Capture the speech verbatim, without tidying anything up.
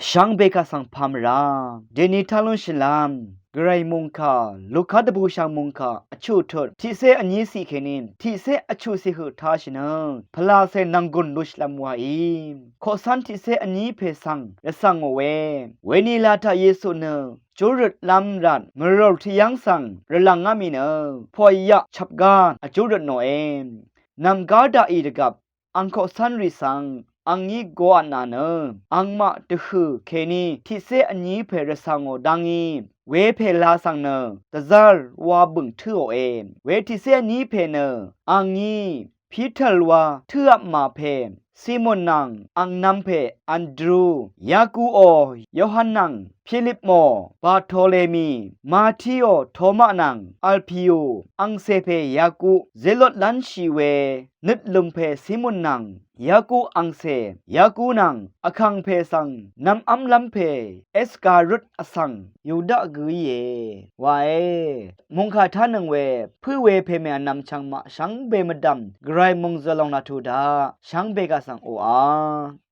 shvngbe kaq svng pà mvrà. Dèní taq lúnshìlv́m Gvray mòngkà Luka dvbùshv̀ng mòngkà vchuq tut tiqcé vní ciq kèní tiqcé vchuq ciq høq tashì nø pvlacè nv̀nggùn lushìlv́m waí koqcv́n tiqcé vní pè svng rvcv̀ngò we. Wenila taq Yesu nø júrøtlv́m rvt mvròr tvyv́ng svng rvlv̀ngá mì nø poqyaq chvpgá vjúrøt nòe. Nv̀mgá daqì dvgvp ang koqcv́nrì svng angí goatnà nø angmaq dvhø̀ kèní tiqcé vní pè rvcv̀ngò dá ngí wepè la svng nø dvzv́r wa bø̀ng tǿòe. We tiqcé vní pè nø angí Piter wa tǿvpmà pè Simon nvng angnv̄m pè Andru, Yakuò Yohan nvng Pilipmò Bartolemi, Matiò Toma nvng Alpiu, angcè pè Yaku, Zelot lv́nshì we nøtlø̀m pè Simon nvng Yaku angcè, Yaku nvng vkàngpè svng nv̄mv́mlv́m pè Iskarut vsvng Yuda gø íe wae. Mòngkà tánøng we pǿ we pèmè vnvm chvngmaq shvngbe mvdv̀m Gvray mòngzø̀l lòng laq tuq daq shvngbe kaq svng oqà